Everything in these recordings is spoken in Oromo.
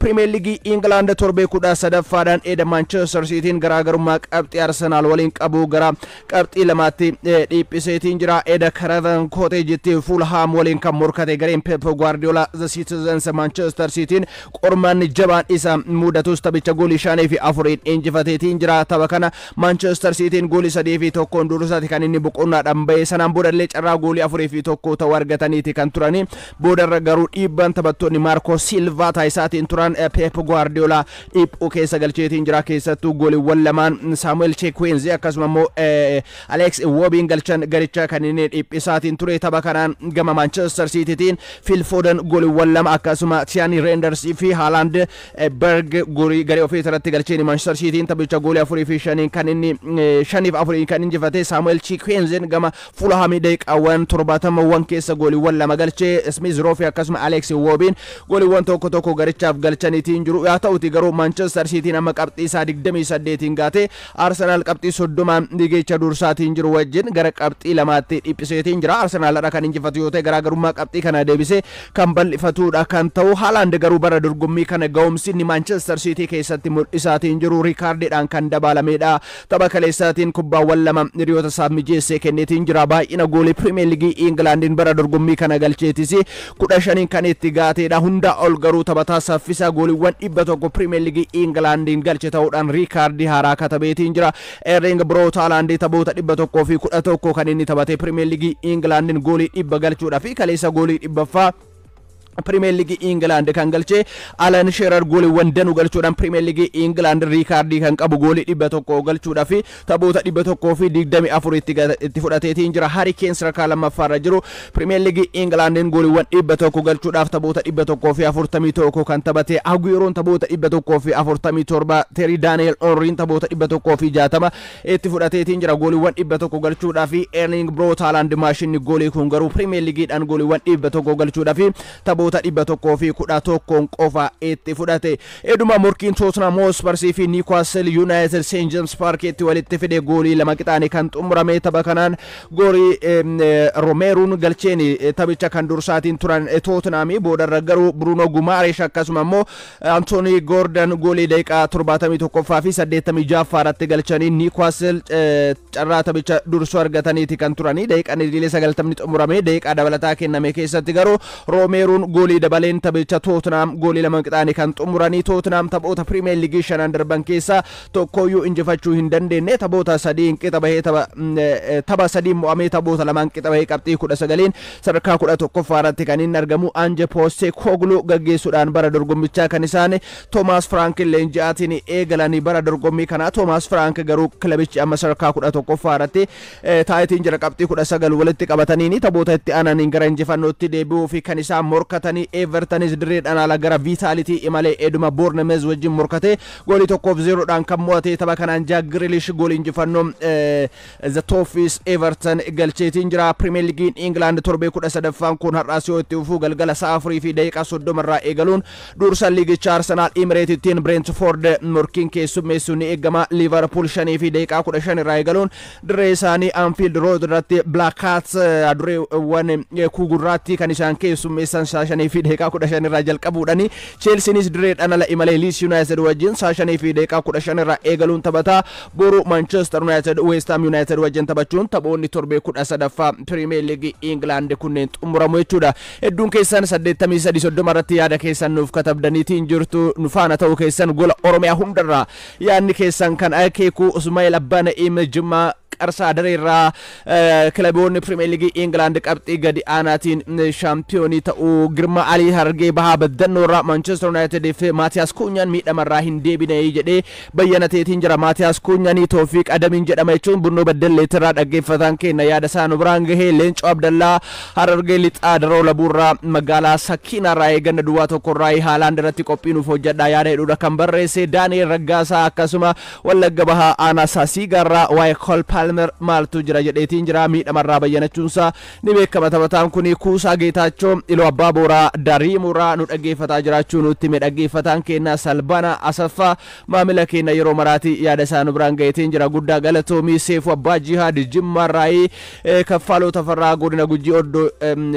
Pirimeer Liigii Ingilaand torbee 13ffaadhaan eeda Maanchestar Siitiin garaagarummaa qabxii Arsenaal waliin qabu gara qabxii 2tti dhiphiseetiin jira. Eeda Karavan Kooteejitti Fulhaam waliin kan morkate gareen Pep Guardiola The Citizens Manchester Cityin qormaanni jabaan isa mudatus taphicha goolii 5 fi 4 injifateetiin jira. Tapha kana Manchester Cityin goolii 3 fi 1 dursaati kan inni boqonnaadhaan bahe. Sanaan boodallee carraa goolii 4 fi 1 ta'uu argataniiti kan turani. Boodarra garuu dhiibban taphattoonni Marco Silva taasisaatiin turan Pep Guardiola dhiphuu keessa galcheetiin jira. Keessattuu gooliiwwan lamaan Samuel Chukwueze akkasuma immoo Alex Iwobiin galchan garicha kan inni dhiphisaatiin ture. Tapha kanaan gama Manchester Citytiin Phil Foden gooliiwwan lama, akkasuma Tijjani Reijnders fi Haaland Berg goolii garee ofii irratti galcheen Manchester Cityin taphicha goolii 4 fi 5 kan inni 5 fi 4 kan injifate. Samuel Chukwueze gama Fulham daqiiqaawwan 70wwan keessa gooliiwwan lama galchee, Smith Rowe akkasuma Alex Iwobiin gooliiwwan tokko tokko garichaaf galchaniitiin jiru. Yaa ta'uti garuu Manchester Cityin amma qabxii isaa 28 gaate Arsenal qabxii 30 liigicha dursaatiin jiru wajjin gara qabxii 2tti dhiphiseetiin jira. Arsenal irra kan injifatu yoo ta'e garaagarummaa qabxii kana deebisee kan bal'ifatudha kan ta'u. Haaland garuu bara dorgommii kana ga'umsi inni Manchester City keessatti mul'isaatiin jiru riikaardiidhaan kan dabalamedha. Tapha kaleessaatiin kubbaawwan lama hiriyoota isaaf mijeessee kenneetiin jira. Baay'ina goolii Pirimeer Liigii Ingilaandiin bara dorgommii kana galcheetis 15n kan itti gaateedha. Hunda ol garuu taphataa saffisaa gooliiwwan 100 Pirimeer Liigii Ingilaandiin galche ta'uudhaan riikaardii haaraa katabeetiin jira. Erling Braut Haaland taphoota 111 kan inni taphate Pirimeer Liigii Ingilaandiin goolii 100 galchuudhaa fi kaleessa goolii 100ffaa Pirimeer Liigii Ingilaand kan galche. Alan Sheerar gooliiwwan danuu galchuudhaan Pirimeer Liigii Ingilaand riikaardii kan qabu goolii 100 galchuudhaa fi taphoota 124 itti fudhateetiin jira. Harry Kane sadarkaa lammaffaarra jiru Pirimeer Liigii Ingilaandiin gooliiwwan 100 galchuudhaaf taphoota 141 kan taphate. Agueroon taphoota 147, Terii Daani'el Onriin taphoota 160 itti fudhateetiin jira gooliiwwan 100 galchuudhaa fi Erling Braut Haaland maashinni goolii kun garuu Pirimeer Liigiidhaan gooliiwwan 100 galchuudhaa fi taphoota 111 qofa itti fudhate. Eduma morkiin Tottenham Hotspur fi Newcastle United St James Parkitti walitti fide goolii 2 qixaanii kan xumurame. Tapha kanaan goolii Romeeruun galcheen taphicha kan dursaatiin turan Tottenham. Boodarra garuu Bruno Guimaraes akkasuma immoo Anthony Gordon goolii daqiiqaa 71ffaa fi 86ffaa irratti galchanii Newcastle carraa taphicha dursuu argataniiti kan turanii. Daqiiqaan idilee 90 xumurame, daqiiqaa dabalataa kenname keessatti garuu Roomeeruun goolii dabaleen taphicha Tottenham goolii 2 qixaanii kan xumuranii. Tottenham taphoota Pirimeer Liigii shanan darban keessaa tokkoyyuu injifachuu hin dandeenye. Taphoota sadiin qixa bahee, tapha sadiin mo'amee, taphoota lamaan qixa bahee qabxii 19n sadarkaa 11ffaa irratti kan inni argamu. Ange Postecoglou gaggeessuudhaan bara dorgommichaa kan isaan Toomaas Frank leenji'aatiin eegalanii bara dorgommii kanaa. Toomaas Frank garuu kilabichi amma sadarkaa 11ffaa irratti taayitiin jira. Qabxii 19 walitti qabataniini taphoota itti aananiin gara injifannootti deebi'uu fi kan isaan morkatanii. Evertonis dirreedhaan ala gara Viitaalitii imalee eduma Bournemouth wajjin morkate goolii 1 fi 0dhaan kan mo'ate. Tapha kanaan Jack Grealish goolii injifannoo The Toffees Everton galcheetiin jira. Premier League England torbee 13ffaan kun har'aas yoo itti fufuu galgala sa'a 4:30 irraa eegaluun dursa liigicha Arsenal Emireetittiin Brentford morkiin keessummeessuun ni eegama. Liverpool 5:15 irraa eegaluun dirree isaanii Anfield Road irratti Black Cats, adureewwan gurraattii, kan isaan keessummeessan sa'a 5:15 irraa jalqabuudhani. Chelseanis dirreedhaan ala imalee Leeds United wajjin sa'a 5:15 irraa eegaluun taphata. Boru Manchester United West Ham United wajjin taphachuun taphoonni torbee 13ffaa Premier League England kunneen xumuramu jechuudha. Hedduun keessan 83 30 irratti yaada keessan nuuf katabdaniitiin jirtu. Nu faana ta'uu keessan gola Oromiyaa hundarraa yaadni keessan kan akeeku. Usmaa'il Abbaa Na'iim Jimmaa Qarsaa Dareerraa kilaboonni Pirimeer Liigii Ingilaand qabxii gadi aanaatiin shaampiyoonii ta'uu. Girma Alii Harargee Bahaa Baddannoorraa Manchester United fi Maatiyaas Kuunyaan miidhamarraa hin deebine jedhee bayyanateetiin jira. Maatiyaas Kuunyanii Toofiq Adamiin jedhama jechuun Bunnoo Baddalleetirraa dhaggeeffataan keenya yaada isaa nu biraan gahee. Leencoo Abdallaa Harargee Lixaa Daroo Labuurraa magaalaa Sakkiinaarraa eeganna duwwaa 1rraa Haaland irratti qophii nuuf hojjedhaa yaada jedhudha kan barreesse. Daani'el Raggaasaa akkasuma Wallagga Bahaa aanaa Saasiigaarraa waa'ee Cole Palmer Palmer maaltu jira jedheetiin jira. Miidhamarraa bayyanachuunsaa ni beekama. Taphataan kun Kuusaa Geetaachoo Iloo Abbaa Booraa Dariimuurraa nu dhaggeeffataa jiraachuu nutti hime. Dhaggeeffataan keenya Salbana Asaffaa maamila keenya yeroo maraati yaada isaa nu biraan gaheetiin jira, guddaa galatoomii. Seefu Abbaa Jihaad Jimmaarraayii, Kaffaaloo Tafarraa godina Gujii Oddoo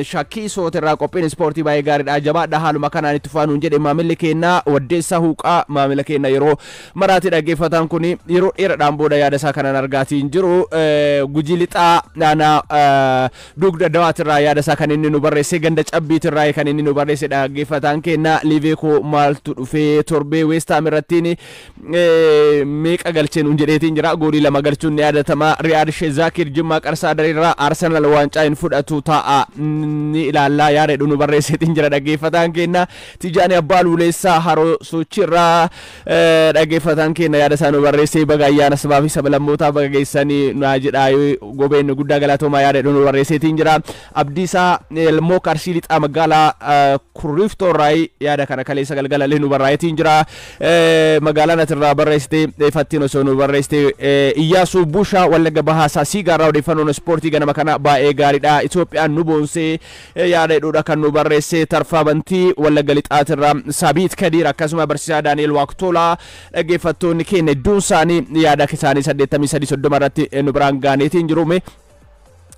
Shakkiisootirraa qophiin ispoortii baay'ee gaariidha, jabaadha, haaluma kanaan itti fufaa nuun jedhe maamilli keenya Waddeessaa Huuqaa, maamila keenya yeroo maraati. Dhaggeeffataan kun yeroo dheeraadhaan booda yaada isaa kanaan argaatiin jiru. Gujii Lixaa naannaa Dugda Dawaatirraa yaada isaa kan inni nu barreesse, ganda Cabbiitirraa kan inni nu barreesse dhaggeeffataan keenya Liiveekoo maaltu dhufee torbee Weestaam irrattiin meeqa galchee nuun jedheetiin jira. Goolii 2 galchuun ni yaadatama. Riyaad Shezaakir Jimmaa Qarsaa Dareerraa Arsenal waancaa hin fudhatu ta'a, ni ilaallaa yaada nu barreesseetiin jira dhaggeeffataan keenya. Tijaani Abbaa Luuleessaa Haroo Sochiirraa dhaggeeffataan keenya yaada isaa nu barreessee, baga ayyaana sabaa fi sablammootaa baga geessanii naa jedhaa gobeen, guddaa galatoomaa yaada nu barreesseetiin jira. Abdiisaa Elmoo Qarsii Lixaa magaalaa Kurriftoorraa yaada kana kaleessa galgala nu barreesseetiin jira. Magaalaa Natirraa barreessite fattiin osoo nu barreessite. Iyyaasuu Bushaa Wallagga Bahaasaa Siigaarraa odeeffannoon ispoortii ganama kana baay'ee gaariidha. Itoophiyaan nu boonsee yaada jedhudha kan nu barreesse. Tarfaa Bantii Wallagga Lixaatirraa, Sabiit Kadiir, akkasuma barsiisaa Daani'el Waaqtolaa, dhaggeeffattoonni keenya hedduun isaanii yaada isaanii 83 30 irratti nu biraan gaaneetiin jiru.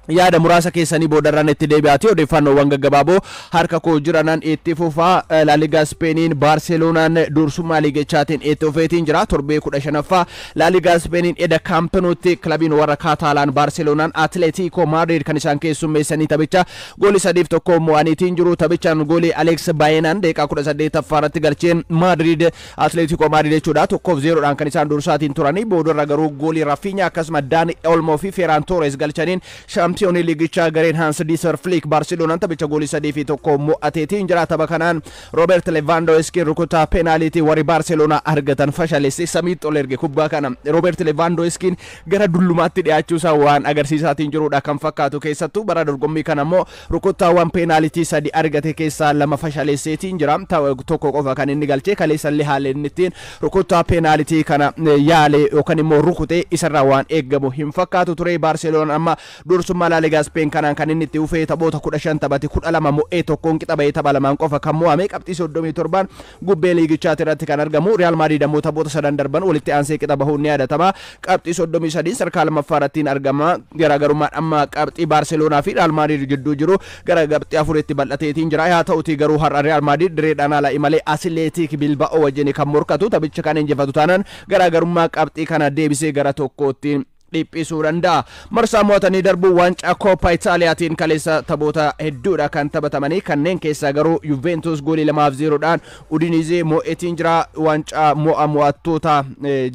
Yaada muraasa keessanii boodarraan itti deebi'aati, odeeffannoowwan gaggabaaboo harka koo jiranan itti fufaa. Laaligaa Ispeeniin Baarseloonaan dursummaa liigichaatiin itti fufeetiin jira. Torbee 15ffaa Laaligaa Ispeeniin eda Kaampnuutti kilabiin warra Kaataalaan Baarseloonaan Atleetiikoo Maadriid kan isaan keessummeessanii taphicha goolii 3-1 mo'aniitiin jiru. Taphichaan goolii Aleeks Baayinaan daqiiqaa 18ffaa irratti galcheen Maadriid, Atleetiikoo Maadriid jechuudha, 1-0dhaan kan isaan dursaatiin turanii. Boodarra garuu goolii Rafiinyaa akkasuma Daani Olmoo fi Feeraan Toores galchaniin shaampiyoonii liigichaa gareen Hans Dieter Flick Baarseloonaan taphicha goolii 3-1 mo'ateetiin jira. Tapha kanaan Roobert Lewandowski rukutaa peenaaliitii warri Baarseloonaa argatan fashaleesse, samiitti ol erge kubbaa kana. Roobert Lewandowskiin gara dullumaatti dhiyaachuu isaa waan agarsiisaatiin jirudha kan fakkaatu. Keessattuu bara dorgommii kana immoo rukuttaawwan peenaalitii sadi argate keessaa lama fashaleesseetiin jira. Tokko qofa kan inni galchee. Kaleessallee haala inni ittiin rukuttaa peenaalitii kana yaale yookaan immoo rukute isarraa waan eeggamu hin fakkaatu ture. Baarseloonaan amma dursummaa Laaligaa Speen kanaan kan inni itti ufee taphoota 15 taphate 12 mo'ee tokkoon qixa bahee tapha lamaan qofa kan mo'ame, qabxii 37n gubbee liigichaati irratti kan argamu. Riyaal Maadriid ammoo taphoota sadan darban walitti aansee qixa bahuun ni yaadatama. Qabxii 33 sadarkaa lammaffaa irratti argama. Garaagarummaan amma qabxii Baarseloonaa fi Riyaal Maadriid gidduu jiru gara qabxii afuritti bal'ateetiin jira. Haa ta'utii garuu har'a Riyaal Maadriid direedhaan ala imalee Atileetik Bilba'oo wajjin kan morkatu. Taphicha kan injifatu taanaan garaagarummaa qabxii kana deebisee gara tokkootti dhiphisuu danda'a. Marsaa mo'atanii darbuu waancaa Kooppa Itaaliyaatiin kaleessa taphoota hedduudha kan taphatamanii. Kanneen keessaa garuu Juventus goolii 2-0dhaan Udinizee mo'etiin jira. Waancaa mo'a mo'attoota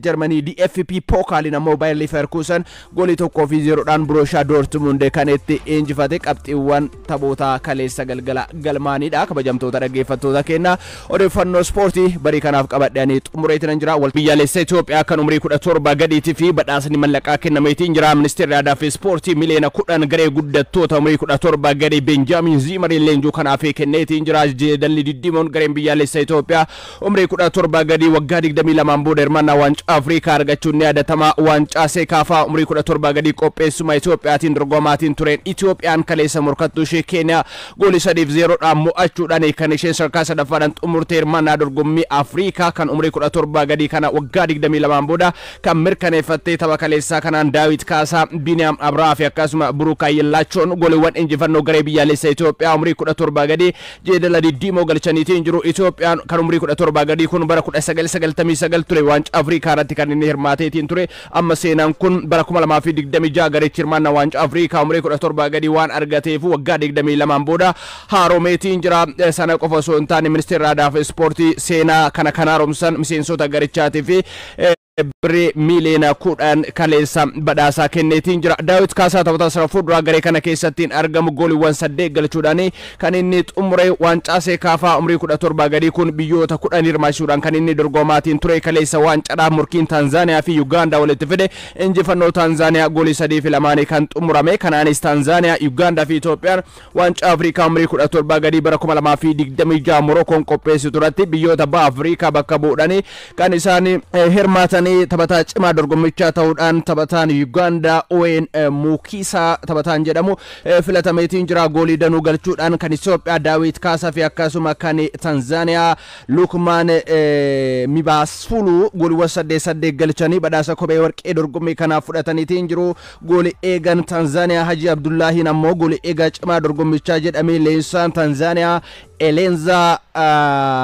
Jarmanii DFB Pokaaliin ammoo Bayer Leverkusen goolii 1-0dhaan Borussia Dortmund kan itti injifate qabxiiwwan taphoota kaleessa galgala galmaanidha. Kabajamtoota dhaggeeffattoota keenya, odeeffannoo ispoortii barii kanaaf qabadhanii xumureetiin jira. Biyyaalessa Itoophiyaa kan umurii 17 gadiitii fi badhaasni mallaqaa kennameetiin jira. Ministeerri aadaa fi ispoortii miliyoona 10 garee guddattoota umurii 17 gadi Benjaamin Ziimariin leenjuu kanaaf kenneetiin jira. Jeedalli Diddiimoon gareen biyyaalessa Itoophiyaa umurii 17 gadi waggaa 22 booda hirmaannaa waancaa Afrikaa argachuun ni yaadatama. Waancaa Seekaafaa umurii 17 gadi qopheessuma Itoophiyaatiin dorgomaatiin tureen Itoophiyaan kaleessa morkattuu ishee Keeniyaa goolii 3-0dhaan mo'achuudhaan kan isheen sadarkaa sadaffaadhaan xumurtee hirmaannaa dorgommii Afrikaa kan umurii 17 gadii kana waggaa 22 booda kan mirkaneeffattee. Tapha kaleessaa kanaan Daawit Kaasaa, Biniyaam Abraa fi akkasuma Burukaa Yellaachoon gooliiwwan injifannoo garee biyyaalessa Itoophiyaa umurii 17 gadii Jeedala Diddiimoo galchaniitiin jiru. Itoophiyaan kan umurii 17 gadii kun bara 1999 ture waancaa Afrikaa irratti kan inni hirmaateetiin ture. Amma seenaan kun bara 2026 gareechi hirmaannaa waancaa Afrikaa umurii 17 gadii waan argateef waggaa 22 booda haaromeetiin jira. Sana qofa osoo hin taane, ministeerri aadaa fi ispoortii seenaa kana kan haaromsan miseensota garichaatii fi birrii miiliyoona 10 kaleessa badhaasaa kenneetiin jira. Daawit Kaasaa taphataa sarara fuulduraa garee kana keessatti argamu gooliiwwan saddeet galchuudhaan kan inni xumure. Waancaa Seekaafaa umurii 17 gadii kun biyyoota 10 hirmaachisuudhaan kan inni dorgomaatiin ture. Kaleessa waancaadhaaf murkiin Taanzaaniyaa fi Yugaandaa walitti fide injifannoo Taanzaaniyaa goolii 3-2 kan xumurame. Kanaanis Taanzaaniyaa, Yugaandaa fi Itoophiyaan waancaa Afrikaa umurii 17 gadii bara 2026 Morokoon qopheessitu irratti biyyoota baha Afrikaa bakka bu'uudhaan kan isaan hirmaatan. fudhatanii taphataa cimaa dorgommichaa ta'uudhaan taphataan Yugaandaa Owen Mukiisaa taphataan jedhamu filatameetiin jira. Goolii danuu galchuudhaan kan Itoophiyaa Daawit Kaasaa fi akkasuma kan Tanzaaniyaa Lukmaan Mibaasfulu gooliiwwan 8 8 galchanii badhaasa kophee warqee dorgommii kanaaf fudhataniitiin jiru. Goolii eegan Tanzaaniyaa Haji Abdullaahiin ammoo goolii eegaa cimaa dorgommichaa jedhamee, leensaan Tanzaaniyaa Eleenza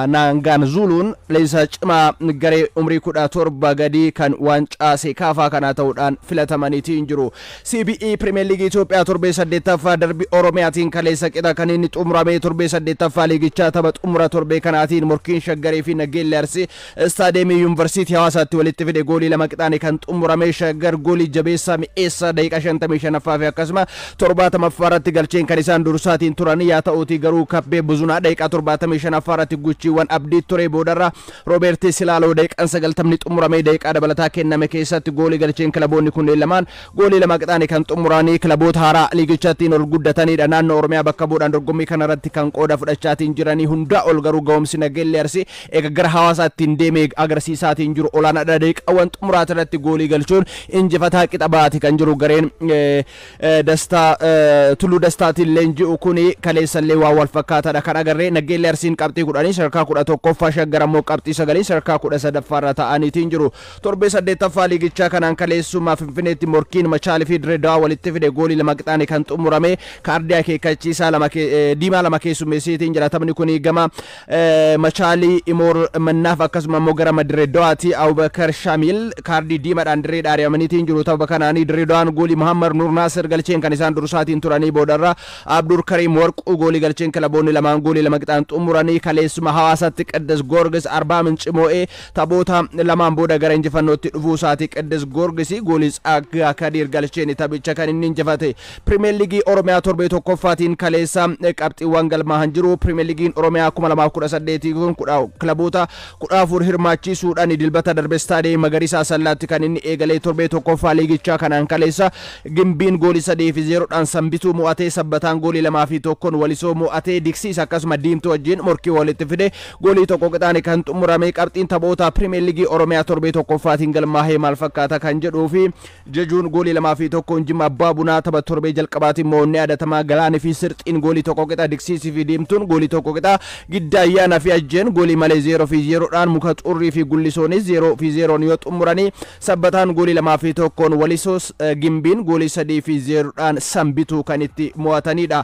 Naangaanzuluun leensaa cimaa garee umrii 17 gadii kan waancaa Seekaafaa kanaa ta'uudhaan filatamaniitiin jiru. CBE Premier League Itoophiyaa torbee 8ffaa darbii Oromiyaatiin kaleessa qixa kan inni xumurame. Torbee 8ffaa liigichaa tapha xumura torbee kanaatiin morkiin Shaggarii fi Nageellee Arsii Istaadiyeemii Yuunivarsiitii Hawaasaatti walitti fide goolii 2 qixaanii kan xumurame. Shaggar goolii Jabeessaa Mi'eessaa daqiiqaa 55ffaa fi akkasuma 70ffaa irratti galcheen kan isaan dursaatiin turan yaa ta'uutii, garuu Kabbee Buzunaa daqiiqaa 75ffaa irratti guchiiwwan abdii ture. Boodarra Rooberti Silaaloo daqiiqaan 90ni xumuramee daqiiqaa dabalataa kenname keessatti goolii galcheen kilaboonni kunneen lamaan goolii 2 qixaanii kan xumuranii kilaboota haaraa liigichaattiin ol guddatanidha. Naannoo Oromiyaa bakka bu'uudhaan dorgommii kanarratti kan qooda fudhachaatiin jiranii hundaa ol garuu ga'umsi Nageellee Arsii eega gara Hawaasaattiin deemee agarsiisaatiin jiru olaanaadha. Daqiiqaawwan xumuraati irratti goolii galchuun injifataa qixa baati kan jiru gareen Dastaa Tulluu Dastaatiin leenji'u kuni kaleessallee waan wal fakkaataadha kan agarree. Nageellee Arsiin qabxii 10 sadarkaa 11ffaa, Shaggar ammoo qabxii 9 sadarkaa 13ffaa irra ta'aniitiin jiru. Torbee 8ffaa liigichaa kanaan kaleessumaa Finfinneetti morkiin Machaalii fi Dirreedawaa walitti fide goolii 2 qixaanii kan xumurame, kaardii akeekkachiisaa 2 diimaa 2 keessummeessiitiin jira. Taphni kun gama Machaalii Imoor Mannaaf akkasuma immoo gara Dirreedawaati Abubakar Shamil kaardii diimaadhaan dirree dhaari'amaniitiin jiru. Tapha kanaanii Dirreedawaan goolii Muhammad Nur Naasir galcheen kan isaan dursaatiin turanii, boodarra Abdur Karim Warquu goolii galcheen kilaboonni lamaan goolii 2 qixaan xumuranii. Kaleessuma Hawaasaatti Qiddus Goorgis Arbaa Minci moo'ee taphoota lamaan booda gara injifannootti dhufuu isaati. Qiddus Goorgis goolii Tsaaggaa Kadiir galcheen taphicha kan inni injifate. Pirimeer Liigii Oromiyaa torbee 1ffaatiin kaleessa qabxiiwwan galmaahan jiru. Pirimeer Liigiin Oromiyaa 2018 kun kilaboota 14 hirmaachisuudhaan Dilbata darbe istaadiyee Magariisa Asallaatti kan inni eegalee. Torbee 1ffaa liigichaa kanaan kaleessa Gimbiin goolii 3 fi 0dhaan Sanbituu mo'atee, Sabbataan goolii 2 fi 1n Walisoo mo'atee, Diksiis akkasuma Diimtuu wajjin morkii walitti fide goolii 1 qixaanii kan xumurame. Qabxiin taphoota Pirimeer Liigii Oromiyaa torbee 1ffaatiin galmaahee maal fakkaata kan jedhuu fi Jejuun goolii 2 fi 1n Jimma Abbaa Bunaa tapha torbee jalqabaatiin mo'annee yaadatamaa. Galaanii fi Sirxiin goolii 1 qixa, Diksiisii fi Diimtuun goolii 1 qixa, Giddaa Ayyaanaa fi Ajjeen goolii malee 0 fi 0dhaan, Muka Xurrii fi Gullisoonis 0 fi 0n yoo xumuranii, Sabbataan goolii 2 fi 1n Walisoos, Gimbiin goolii 3 fi 0dhaan Sanbituu kan itti mo'atanidha.